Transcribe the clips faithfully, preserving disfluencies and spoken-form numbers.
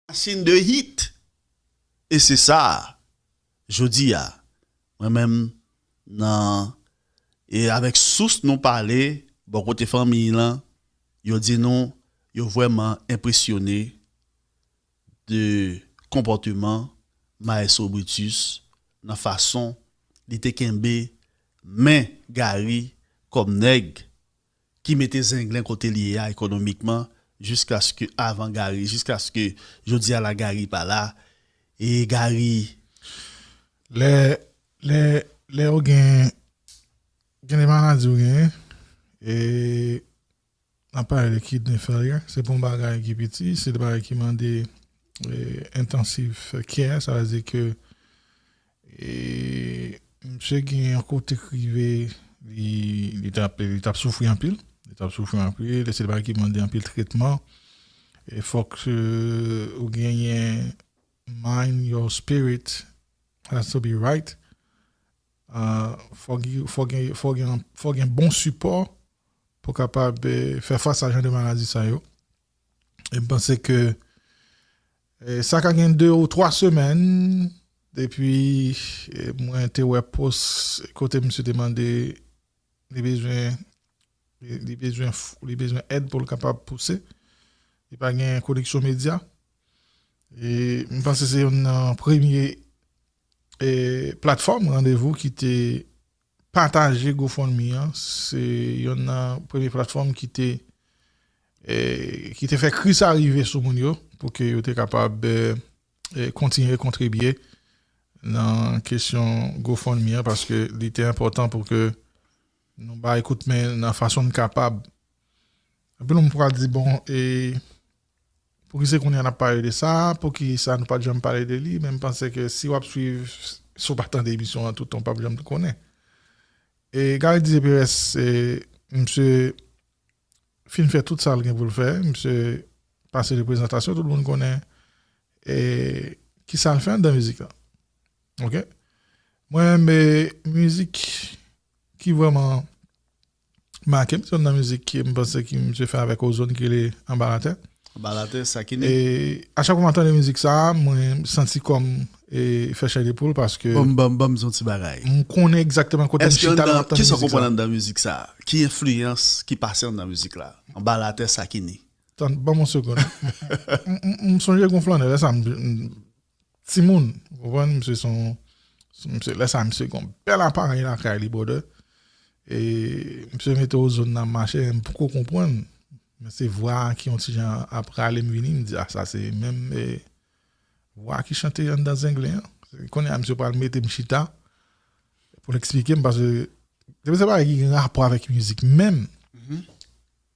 Machine de hit. E se sa, jodi a, mwen menm, nan, e avèk sous nou pale, bò kote fanmi lan, yo di nou, yo vrèman enpresyone de konpòteman Maestro Brutus nan fason li te kenbe men Gary kòm nèg ki mete Zenglen kote li ye a ekonomikman, jiskaske avan Gary, jiskaske jodi a la Gary pa la, e Gary. Lè, lè, lè ou gen, gen de maladi ou genyen, e n ap pale de kidney failure, se pa yon bagay ki piti, se de bagay ki mande e, intensive care, sa vle di ke e, misye gen yon kote k rive, li, li t ap, li t ap soufri anpil, li t ap soufri anpil, se de bagay ki mande anpil tretman, e fòk e, ou genyen mind, your spirit has to be right. Uh, fò gen, fò gen, fò gen, fò gen bon sipò pou kapab eh, fè fas a jan de maladi sa yo. E m panse ke eh, sa ka gen de ou twa semèn depi eh, mwen te wè pos kote misye te mande li bezwen li bezwen li bezwen èd pou l kapab pouse. Li pa gen koneksyon medya. E m panse se youn nan premye e, platfòm Randevou ki te pataje GoFundMe an. Se youn nan premye platfòm ki te e, ki te fè kri sa rive sou moun yo pou ke yo te kapab e, e, kontinye kontribye nan kesyon GoFundMe an paske li te enpòtan pou ke nou bay kout men nan fason n kapab. Anpil moun pral di bon e, pou ki se kounye a n ap pale de sa, pou ki sa nou pa t janm pale de li, men m panse ke si w ap swiv, si w pa tande emisyon an tout tan, w p ap janm konnen. E Gary Didier Perez, e, misye fin fè tout sa l gen pou l fè, misye pase reprezantasyon, tout moun konnen e, ki sa l fè anndan mizik la. Ok? Mwen renmen mizik ki vrèman make m, se youn nan mizik ki m panse ki misye fè avèk Ozone ki rele Anba Latè. Anba Latè, sa ki ni. E a chak fwa m ap tande mizik sa, mwen santi kòm e fè chè de poul paske Ban m ban m ban m yon ti bagay. M konnen egzakteman kote m Èske chita lè m anndan, ap tande kisa w mizik konprann sa. Anndan mizik sa? Ki enfliyans ki pase anndan mizik la? Anba Latè, sa ki ni. Tann, ban m yon segonn. M- m- M sonje gon flannè lè sa m m- timoun, ou konprann, misye se yon misye lè sa misye gon bèl aparèy lakay li brother. E misye mete Ozone nan mache, m poko konprann. Men se vwa a ki yon ti jan ap rale m vini, m di a sa se menm e, vwa ki chante anndan Zenglen an. Kounye a misye pral mete m chita pou l eksplike m paske depi se bagay ki gen rapò avèk mizik menm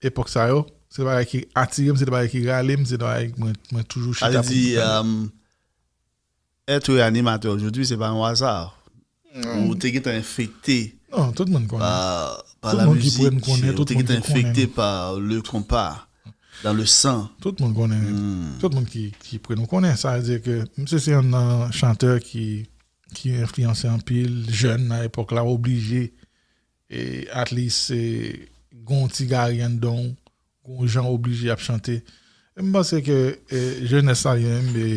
epòk sa yo, se bagay ki atire m, se bagay ki rale m, se bagay mwen mwen toujou Sa chita vle di, um, être animateur aujourd'hui, c'est pas un hasard. Ou te gentan enfekte Non, tout moun konnen. par, par Tout la moun ki musique, pran konnen, ou tout te moun gentan ki konnen. Enfekte par le compas, dans le sang. Tout moun konnen. Hmm. Tout moun ki, ki pre nou konnen. Sa vle di ke misye se youn nan chantè ki, ki enfliyanse anpil jèn nan epòk la, oblije e at least e, gon ti Gary anndan w, gon jan oblije ap chante. E m panse ke e, jenès sa li menm e,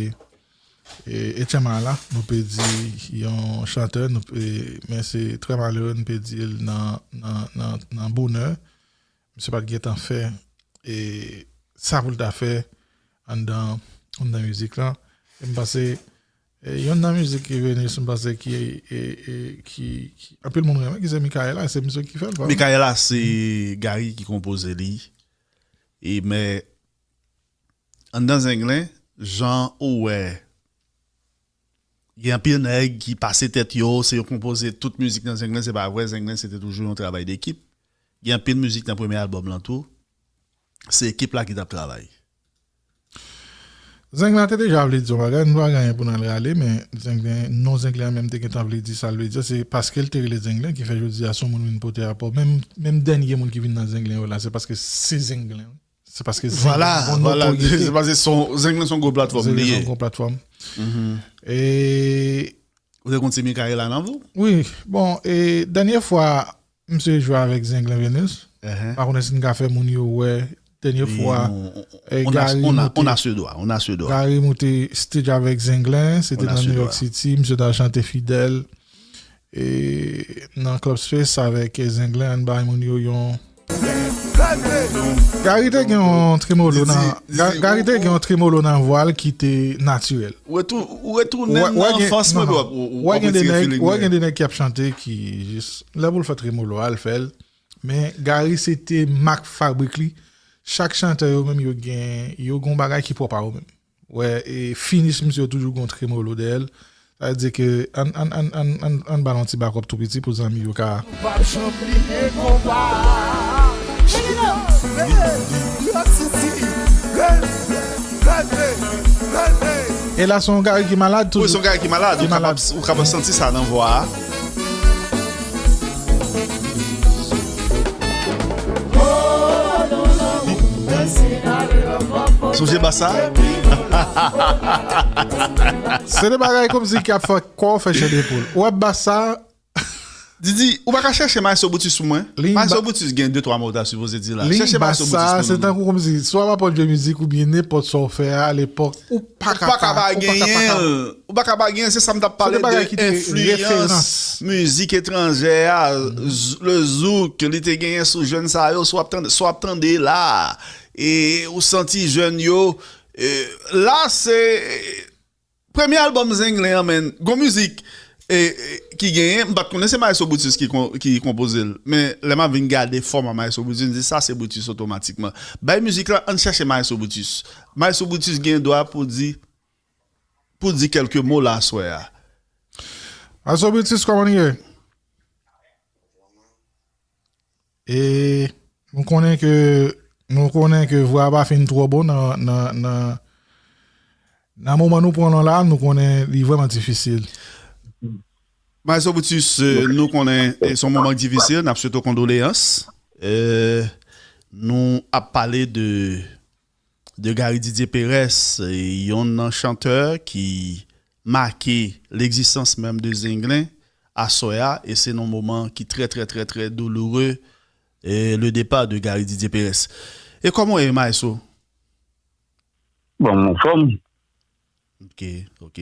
e, Etienne Marla, nou pe di yon chantè, nou pe, men se trè malere, nou pe di l nan, nan, nan, nan bonè. Misye pa t gentan fè e, sa pou l ta fè anndan, anndan mizik la. E m panse e, youn nan mizik ki Venus m panse ki, e, e, ki, ki anpil moun renmen, ki se Michaela, se misye ki fè l, pa vre? Michaela, se Gary ki konpoze li. E men, anndan Zenglen, jan ou wè, gen anpil nèg ki pase tèt yo, se yo konpoze tout mizik nan Zenglen, se pa vre, Zenglen se te toujou yon travay dekip. Gen anpil mizik nan premye albòm lan tou, se ekip la ki t ap travay. Zenglen te deja vle di yon bagay, nou pa gen anyen pou n al rale, men Zenglen, non Zenglen an menm te gentan vle di sa l vle di, se paske l te rele Zenglen ki fè jodi a se yon moun vin pote rapò. Menm, menm dènye moun ki vin nan Zenglen yo la, se paske se Zenglen. Se paske Zenglen Vwala, gon vwala. notoryete. Se paske se yon- Zenglen se yon gwo platfòm Zenglen li se ye. yon gwo platfòm. Mhm. E Ou te konn ti Michaela nan vou? Wi, bon, e dènye fwa, misye jwe avèk Zenglen Venus. Ehe. Pa konnen si n ka fè moun yo wè Dènye fwa, eh, Gary moute, on a ce droit, on a ce droit. Gary moute stage avèk Zenglen, se te nan New York City, misye t al chante Fidèl. E nan Club Space avèk Zenglen, ann bay moun yo yon. Gary te gen yon tremolo nan, Gary te gen yon tremolo nan vwa l ki te natirèl. Ou retounen nan anfans mwen, bro. Ou gen de nèg, ou gen de nèg ki ap chante ki jis, lè pou l fè tremolo a, l fè l. Men Gary se te mak fabrik li. Chak chantè yo menm yo gen, yo gen yon bagay ki pwòp a yo menm. Wè, e finish misye yo toujou gon tremolo dèyè l. Sa vle di ke ann, ann, ann, ann, ann, ann ba l yon ti bakòp tou piti pou zanmi yo ka. Check it out. Check it out. New York City. Rele, rele, rele. E la, se yon Gary ki malad toujou. Wi, se yon Gary ki malad. Ou kapab, ou kapab santi sa nan vwa a. Sonje bas sa? Se de bagay kòmsi ki ap fè kò w fè chè de poul. Ou ap bas sa? Didi, ou pa ka chèche Maestro Brutus pou mwen? Maestro Brutus gen de twa mo w ta sipoze di la. Chèche Maestro Brutus pou nou. Se tankou kòmsi, swa w ap jwe mizik oubyen nenpòt sa w fè a, alepòk, ou pa ka pa genyen l. Ou pa ka pa genyen, se sa m t ap pale de enfliyans mizik etranjè a, z-, le zouk, li te genyen sou jèn sa yo, sa w ap tande, sa w ap tande la a, e ou santi jèn yo, e, la se premye albòm Zenglen an, men gon mizik, e, e, ki genyen, m pa t konnen se Maestro Brutus ki kon-, ki konpoze l, men lè m ap vin gade fòma Maestro Brutus, m di sa se Brutus otomatikman. Bay mizik la, ann chèche Maestro Brutus. Maestro Brutus gen dwa pou di, pou di kèlke mo la aswè a. Maestro Brutus, kòman nou ye? E nou konnen ke, nou konnen ke vwa a pa fin twò bon nan, nan, nan, nan moman nou pran lan la, nou konnen li vrèman difisil. Maestro Brutus, e, nou konnen, e, se yon moman difisil, n ap swete w kondoleyans. E, nou ap pale de de Gary Didier Perez, e, yonn nan chantè ki make legzistans menm de Zenglen aswè a, e se nan moman ki trè, trè, trè, trè douloure, e, le départ de Gary Didier Perez. E kòman w ye, Maestro? Bon, m anfòm. Ok, ok.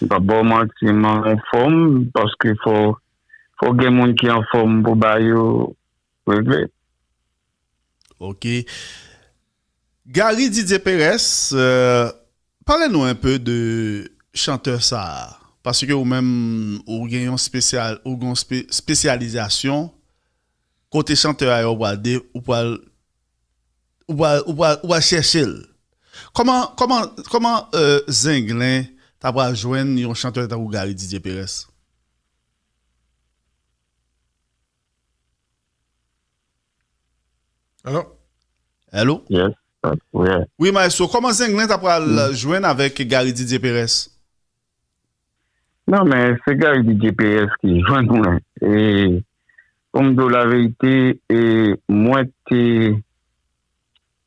M pa ba w manti, m anfòm, paske fò, fò gen moun ki anfòm pou ba yo regle. Ok. Gary Didier Perez, euh, pale nou enpe de chantè sa a. Paske ou menm, ou gen yon spesyal, ou gen yon spe-, spesyalizasyon kote chantè a yo pral de, ou pral, ou pral, ou pral, ou pral chèche l. Kòman, kòman, kòman, euh, Zenglen ta pral jwenn yon chantè tankou Gary Didier Perez? Alo? Alo? Yes. Yeah. Wi, Maestro, kòman Zenglen ta pral jwenn avèk Gary Didier Perez? Non, men se Gary Didier Perez ki jwenn mwen. E pou m di w laverite, e mwen te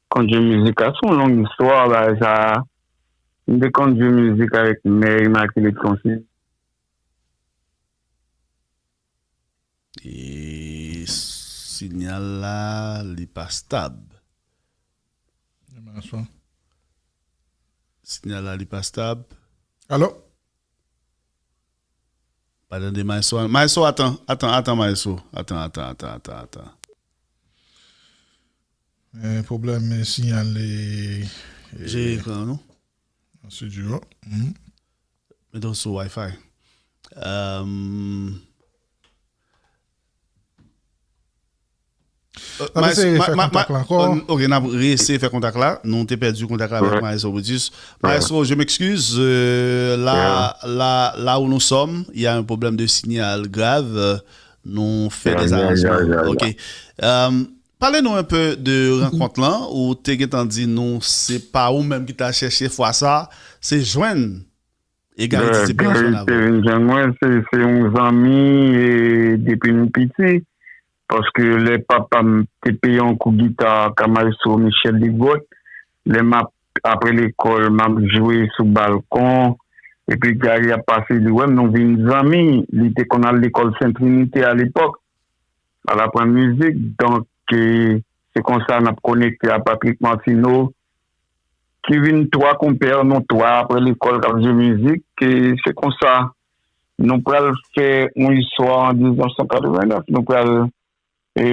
konn jwe mizik la. Se yon long istwa, bagay sa a. M te konn jwe mizik avèk Mè Imakilet Konsèy. E sinyal la, li pa stab. Sinyal la, li pa stab. Alo? Pa tande Maestro. Maestro, atan, atan, atan, Maestro. Atan, atan, atan, atan, atan. Eh, pwoblèm, eh, siyal, eh, eh, jere ekran, non? Nan estidyo. Mhm. Mete w sou Wi-Fi. Euh, euh, n ap eseye fè kontak la ankò. Ok, n ap reeseye fè kontak la. Nou te pèdi kontak la avèk Maestro Brutus. Maestro, je m'excuse. Euh, là, là, là où nous sommes, il y a un problème de signal grave. Euh, nou fè des arrangements. Ok. Euh, pale nou enpe de rankont lan, ou te gentan di nou se pa ou menm ki t al chèche fwa sa, se jwenn e Gary Didier Perez jwenn avè w. Gary te vin jwenn mwen, se, se yon zanmi, e depi m piti, paske lè papa m te peye yon kou gita ka maestro Michel Degrotte, lè m ap, apre lekòl, m ap jwe sou balkon, epi Gary ap pase, li wè m, nou vin zanmi, li te konn al lekòl Sent Trinite alepòk, al aprann mizik, donk, e, Se konsa n ap konekte a Patrick Martineau, ki vin twa konpè nou twa apre lekòl k ap jwe mizik. E se konsa nou pral fè yon istwa an diznèf san katrevennnèf. Nou pral e,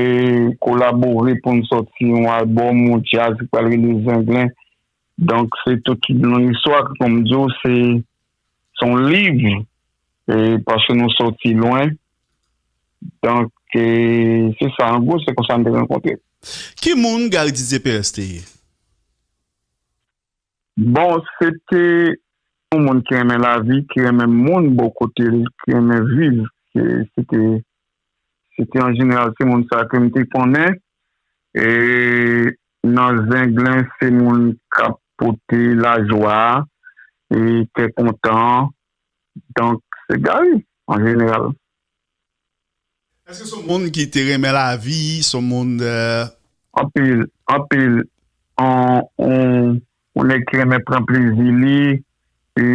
kolabore pou n sòti yon albòm, yon djaz ki pral rele Zenglen. Donk, se tout yon istwa, kòm m di w, se, se yon liv, e, paske nou sòti lwen. Donk, e, se sa, an gwo, se konsa n te rankontre. Ki moun Gary Didier Perez te ye? Bon, se te yon moun ki renmen lavi, ki renmen moun bò kote l, ki renmen viv. Se, se te, se te an jeneral, se moun sa ke m te konnen. E nan Zenglen, se moun k ap pote lajwa, e kè kontan. Donk, se Gary, an jeneral. Èske se yon moun ki te renmen lavi, se yon moun, eh, Anpil, anpil. On, on, on nèg ki renmen pran plezi li, e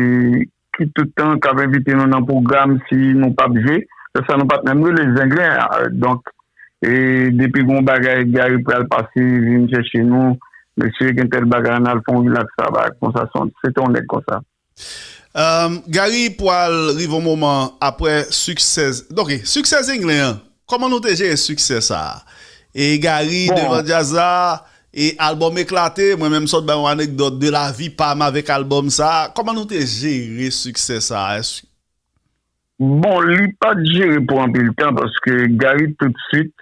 ki tout tan k ap envite nou nan pwogram si nou p ap jwe. Lè sa nou pa t menm rele Zenglen, a, donk, e depi gon bagay Gary pral pase, vin chèche nou, mesye gen tèl bagay, ann al fè yon rilaks laba, konsa, se yon, se te yon nèg konsa. Um, Gary pwal rive yon moman apre siksè, ok, siksè Zenglen an. Kòman nou te jere siksè sa a? E Gary devan djaz la, e albòm eklate, mwen menm sot bay yon anekdòt de lavi pa m avèk albòm sa a. Kòman nou te jere siksè sa a? Èske Bon, li pa t jere pou anpil tan, paske Gary toutswit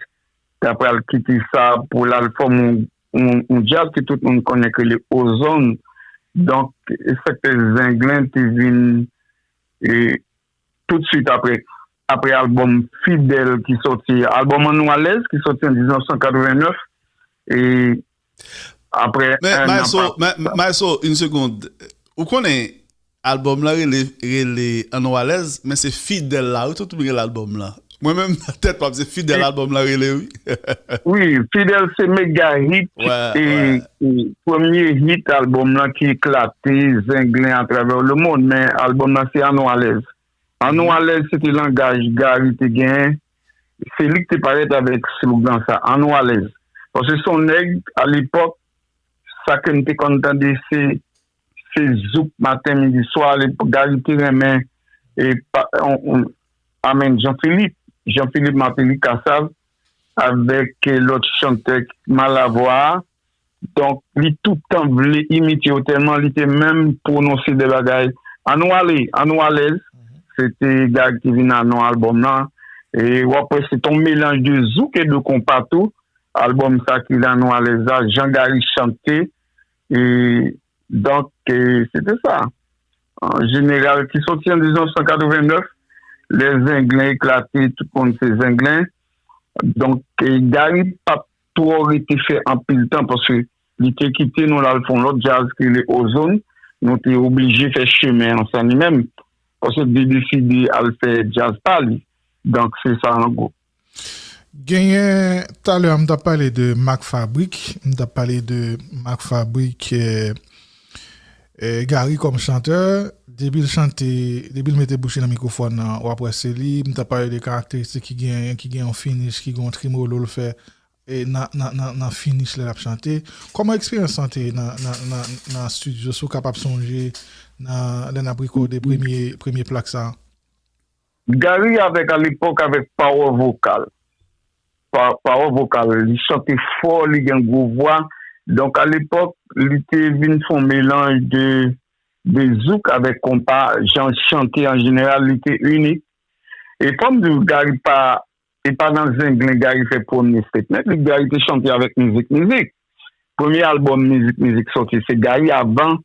t ap pral kite sa pou l al fòme yon, yon, yon djaz ke tout moun konnen ke le Ozone. Donk, e sa k fè Zenglen te vin, e, toutswit apre, apre albòm Fidèl ki sòti, albòm An Nou Alèz ki sòti an diznèf san katrevennnèf, e apre Men, en an Maestro, pa men, Maestro, une seconde. Ou konnen, albòm la rele, rele An Nou Alèz, men se Fidèl la, wi, tout moun rele albòm la. Mwen menm, nan tèt pa m, se Fidèl albòm la rele, wi. Wi, Fidèl se mega hit, Wè, e, wè. e premye hit albòm lan ki eklate, Zenglen atravè le mond, men albòm lan se An Nou Alèz. An Nou Alèz, se te langaj Gary te genyen, se li ki te parèt avèk slogan sa, An Nou Alèz. Paske se yon nèg, alepòk, sa ke m te konn tande, se, se zouk maten, midi, swa, alepòk, Gary te renmen, e, pa, on, on, amèn Jean Philippe, Jean Philippe Martelly Cassave, avèk, e, lòt chantè Malavwa a. Donk, li tout tan vle imite yo tèlman li te menm pwononse de bagay. An nou ale, an nou alèz. Se te Gary ki vin a non albòm lan. E w ap wè se te yon melanj de zouk e de konpa tou. Albòm sa ki la nou alèz la, jan Gary chante. E donk, e, se te sa. An jeneral, ki soti an diznèf san katrevennnèf, lè Zenglen eklate, tout moun se Zenglen. Donk, e, Gary p ap twò rete fè anpil tan, paske li te kite nou, l al fè yon lòt djaz ki rele Ozone. Nou te oblije fè chemen ansanm li menm, paske li te deside al fè djaz pa li. Donk, se sa an gwo. Genyen, talè a, m t ap pale de Marc Fabrique, m t ap pale de Marc Fabrique, eh, eh, Gary kòm chantè, depi l chante, depi l mete bouch li nan mikwofòn nan, w ap wè se li. M t ap pale de karakteristik ki gen, ki gen yon finish, ki gen yon tremolo l fè, e nan, nan, nan, nan finish lè l ap chante. Kòman eksperyans lan te ye nan, nan, nan, nan estidyo, si w kapab sonje, nan, lè n ap rekòde premye, premye plak sa a? Gary avèk, alepòk, avèk Power Vocal. Pa-, Power Vocal, li chante fò, li gen gwo vwa. Donk, alepòk, li te vin fè yon melanj de, de zouk avèk konpa, jan l chante an jeneral, li te inik. E fò m di w, Gary pa, e pa nan Zenglen Gary fè premye statement li, Gary te chante avèk Mizik Mizik. Premye albòm Mizik Mizik sòti, se Gary avan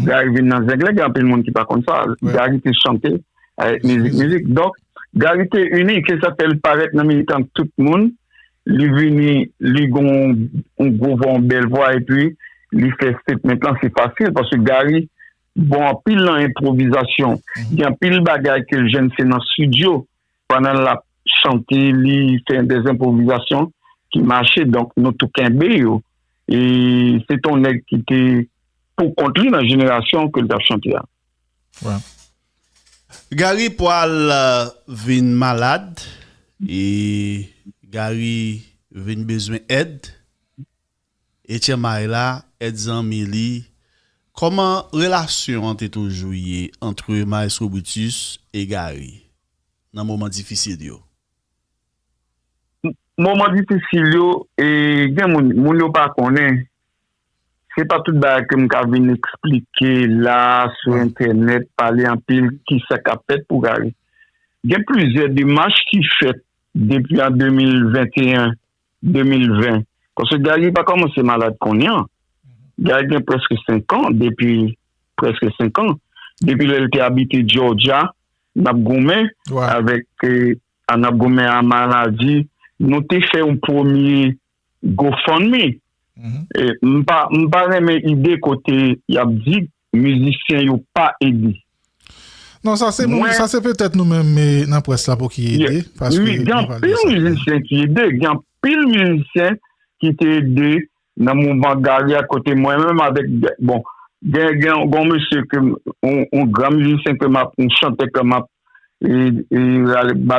Gary vin nan Zenglen, gen anpil moun ki pa konn sa. Gary te chante avèk Mizik Mizik. Donk, Gary te inik, e sa fè l parèt nan mitan tout moun. Li vini, li gon yon gwo vwa, yon bèl vwa, epi li fè statement lan, se fasil, paske Gary bon anpil nan enpwovizasyon. Gen anpil bagay ke l jwenn se nan estidyo. Pandan l ap chante, li fè de enpwovizasyon ki mache, donk nou tou kenbe yo. E se t on nèg ki te pou kont li nan jenerasyon ke l t ap chante a. Wè. Gary pwal, euh, vin malad, e Gary vin bezwen èd. Etchèmay la, èd zanmi li. Kòman relasyon an te toujou ye ant Maestro Brutus e Gary nan moman difisil yo? Moman difisil yo, e, gen moun, moun yo pa konnen. Se pa tout bagay ke m ka vin eksplike la, sou entènèt, pale anpil, ki sa k ap fèt pou Gary. Gen plizyè demach ki fèt depi an de mil venteyen, de mil ven. Paske Gary pa kòmanse malad kounye a. Gary gen prèske senk an, depi prèske senk an. Depi lè l te abite Georgia, n ap goumen avèk, e, n ap goumen a maladi. Nou te fè yon premye GoFundMe. E, m pa, m pa renmen ide kote y ap di mizisyen yo pa ede. Non, sa se nou, sa se petèt nou menm, e, nan près la pou ki ede. Paske gen anpil mizisyen ki ede, gen anpil mizisyen ki te ede nan mouvman Gary a kote mwen menm avèk, bon, gen, gen yon mesye ke m, yon, yon gran mizisyen ke m ap, yon chantè ke m ap, e, e, rale